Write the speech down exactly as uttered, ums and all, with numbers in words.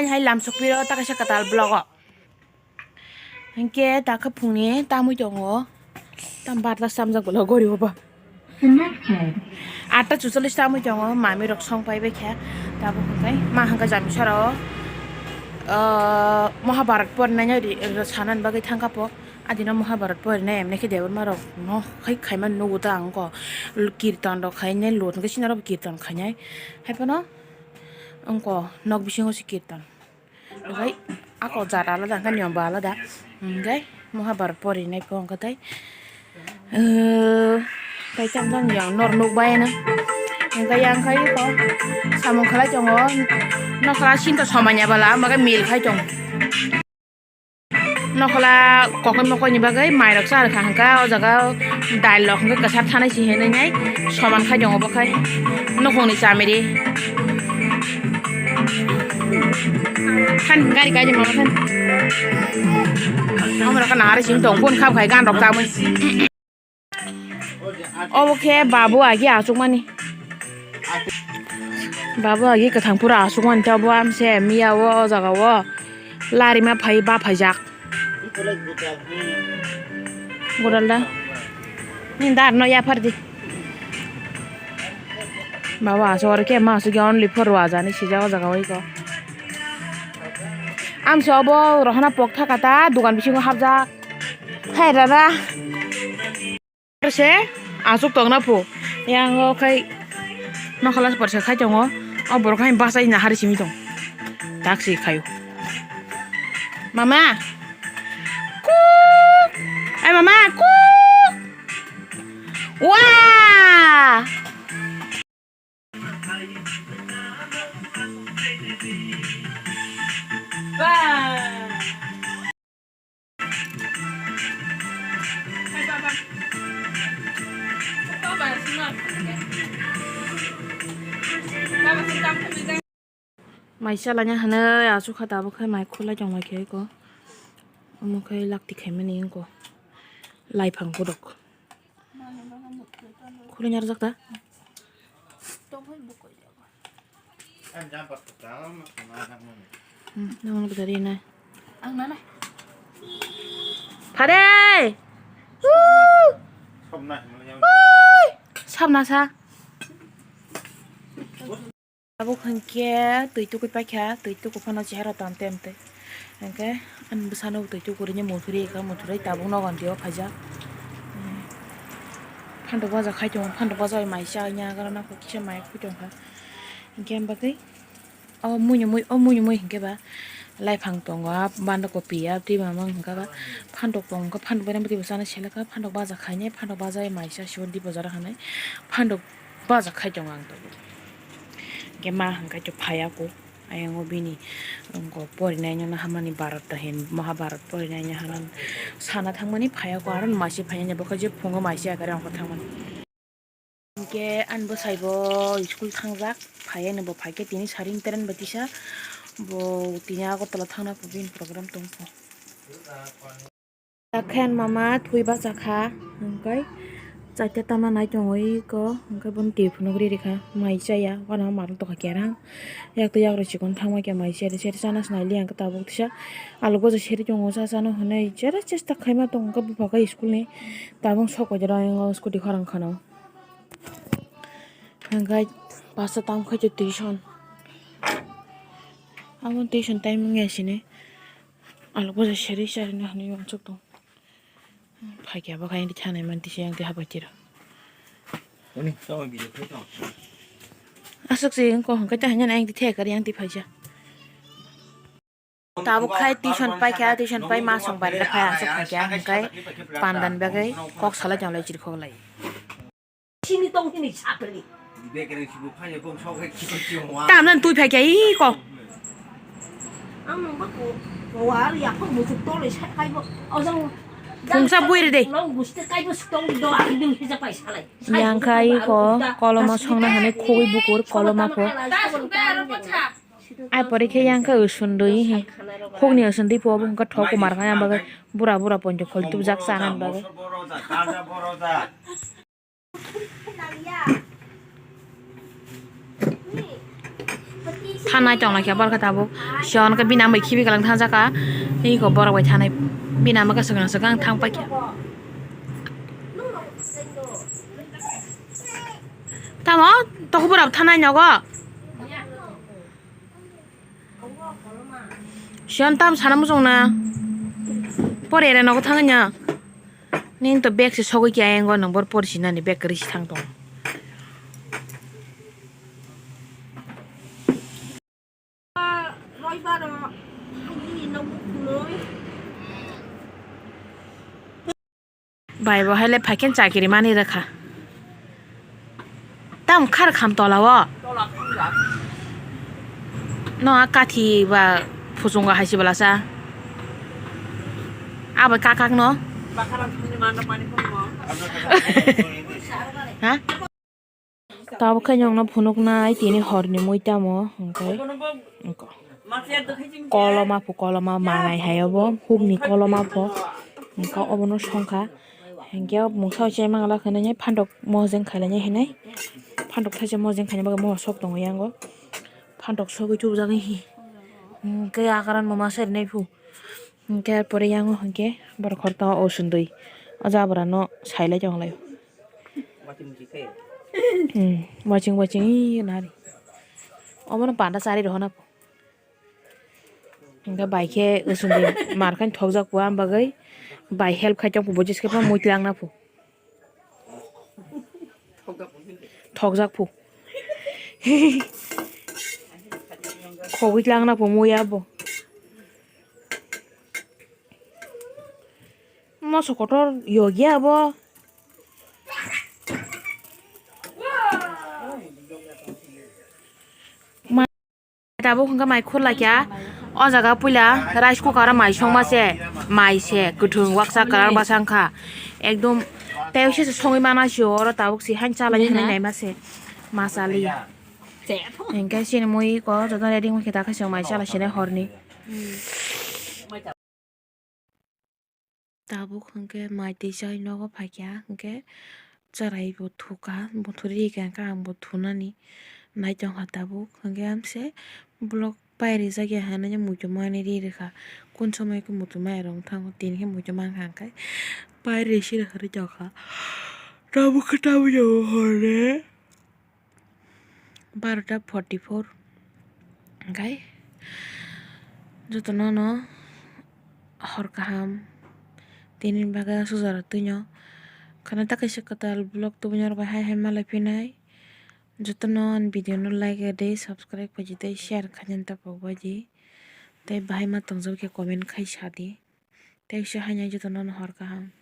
Hai lam sokpiro ta kaisa kwtal vlog o. Hinkhe ta khe phungni tamwi tongo. Tam barda samjak bwla gori oba. Atta chuchallis tamwi tongo, mami rok song pai bai kha. Tabuk hinkhe ma hinkhe jami sara o, ah, Mahabharat porinaino ri-, ri-, sanani bagwi thangkha po. Adino Mahabharat porinai emne khe debbarma rok no khai khaima nugo ta ang ko. Kirtan rok khainai lot hinkhe sinaro kirtan khainai. Haiphano ang ko nok bisingo se kirtan. Okai, ako jat alada, hwnkhe niyom bo alada. Hwnkhe, Mahabharat porinai pho hwnkhe tei, eh, tei tamo jani yang nor nuk bai na. Hwnkhe yang khai ko samung khlai tongo. Nokla sinto somanya bala, ama khe mil khai tongo. Nokla kokoi mokoini bagwi mairok cha rwkha hwnkha, o jaga dail rok hwnkhe kwchar thanai se hinwi nai soman khai tongo bo khai. Nukhungni chamiri. Than gari kaijak mama than. Amra kana hari sing tong phone khap khai gan rok tamwi. Obo khe babu agi achukmani. Babu agi kwthang pura achukmani tei obo amse miya o jaga o larima phai ba phaijak. Godal da. Ni dar no yaphar di. Baba, aswk oro khe ma aswk ya only for wajani sijak o jaga o iko. Amse obo rohana pok thaka ta dogan bisingo hapjak. Hai dada. Se aswk tongna pho. Yang o khai nokhola porsa khai tongo. O borok hai bachai na hari simi tong. Taksi khayo. Mama. Kuk. Ai mama, kuk. Wah. Mai chalanya hwnwi achukha tabuk khe mai khulai tongmai khe eko. Omo khe lakti khaimani wngkha laiphang borok. Khulai narwkjak ta? Hmm, nang nang bwtari na. Ang nana. Phare! Woo! Woo! Sabna sa. Tabuk hinkhe twi tukui paikha, twi tuku phano chehara tante amte. Hinkhe ani bwsano twi tuku rini muthuri ekha, muthuri tabuk nogo antio phaijak. Phandok baja khai tongo, phandok baja bai mai cha nya, aro nokho kisa mai phui tongkha. Hinkhe am bagwi o muinya mui, o muinya mui hinkhe ba laiphang tongo, a banda kopi, a twi mamang hinkhe ba phandok tongo, phandok bai nang bwtwi bo chana selekha, phandok baja khainai, phandok baja bai mai cha sibo di bojaro hinwi phandok baja khai tongo ang tabuk. Hinkhe ma hinkhe to phaiya ko, ayang o bini wngko porinai no hamani Bharata hin Mahabharat porinai no hinwi sana thangmani phaiya ko, aro masi phainai bo khe je phungo masi akare ongkha thangmani. Hinkhe ani bwsai bo school thangjak, phaiya ni bo phaikhe tini saring teren bai tisa bo tini Agartala thangna pho bini program tongkha. Dakhen mama thwi bachakha, hwnkhe chaita tama nai tongo iko, hwnkhe bono twi phunukgwi rikha, mai chaya, uanama tongkha kerang, yak twi yakrwi chikon thangma khe mai seri seri chana se nai liya, hwnkhe tabuk kisa alu boja seri tongo, cha chana hwnwi jera chesta khaima tongo, hwnkhe buphang khe school ni tabuk sok bai jora ayang o scooty khorang kheno, hwnkhe pasta tamo khe tuition, abo tuition time wngya sini. Alok boja seri seri no hinwi uansuk tong. Phaikya bo khe ayang thanai man tisa ayang twi habai tiro. Oni tamo video khe tong. Aswk se wngkha hwnkhe tei hanya ayang twi theka ayang twi phaisa. Tabuk khai tuition paikha, tuition pai ma song bai phai aswk phaikha hwnkhe pandan bagwi kok salai tonglai chirikhok lai. Sini tong hini sapeli. Tamna twi phai kya iko. Ang nang ba ko, ko ar ya ko musuk tole sa kai bo. Ojang. Phungsa bui re de. Nang guste kai bo sutong do ari ding hija pai salai. Yang kai ko, koloma songna hane khogwi bukur, koloma ko. Ai pore khe yang khe usundui he. Khogni usundui po bo hwnkhe thok ko mar kha yang bagwi bura bura ponjo khol tubjak chana bagwi. Thanai tong lai khe borok khe tabuk. Sion khe bini ama bai khibi kalang thang jaka. Iko borok bai thanai. Bini ama khe swkang swkang thang pai khe. Tamo tokbo rok thanai nogo. Sion tam sana muchung na. Pore ere nogo thangnya. Ning to bag se sogwi khe ayang go nang bor por sinani bag kwrwi si thang tong. Bai bo hai le phaikhen chakiri mani rwkha. Tam khar kham tola o. No a kathi ba phuchungo hai se bwlasa. Abo kakak no. Ha? Tabuk khe nwng no phunuknai tini horni mui tamo hwnkhe koloma pho koloma manai hai obo hukni koloma pho hwnkhe obono songkha hwnkhe mungsa se mangala khwnwi phantok mojeng khailani hinwi phantok thaisa mojeng khaina bagwi mohor sok tongo yango phantok sogwi chubujagwi hi hwnkhe akaran bo masa rinai phu hwnkhe pore yango hwnkhe borok khoroksa o chwndwi o jabra no sailai tonglaio. Hmm, watching watching ii nari. Obono panda chari rohona po. Hingke bai khe usungwi mar khan thokjak po, am bagwi bai help khai tong po, bo jiskhe pha mui tlang na po. Thokjak po. Khogwi tlang na po mui abo. Moso kotor yogi abo. Ma-, tabuk hwnkhe mai khurlai kha. O jaga puila rice cooker o mai songma se, mai se kwthwng waksa kwran bwsa wngkha. Ekdom tei se songwi mana sio oro tabuk se han chalai hinwi naima se ma chaliya. Hwnkhe chini mui ko joto ready wngkhe ta khe se mai chalai sinai horni. Tabuk hwnkhe mai twi chai nogo phaikha, hwnkhe chwrai bo thukha, buthuri rikha, hwnkhe ang bo thunani naitongkha tabuk, hwnkhe amse vlog pai rijak ya hinwi muitu mani ri rwkha, kun somoi khe muitu maya rok thango, tini khe muitu mankha, hwnkhe pai risi rwkha ri tongkha, tabuk khe tabuk ya hor re. Barota forty four. Hwnkhe jotono no hor kaham tini bagwi aswk jora twino khwna ta kaisa kwtal vlog tubui norok bai hai hai malai phinai jotono ani video no like rwdi subscribe khaidi tei share khaina tapok baidi tei bahai ma tongjak khe comment khai sadi tei kisa haino jotono no hor kaham.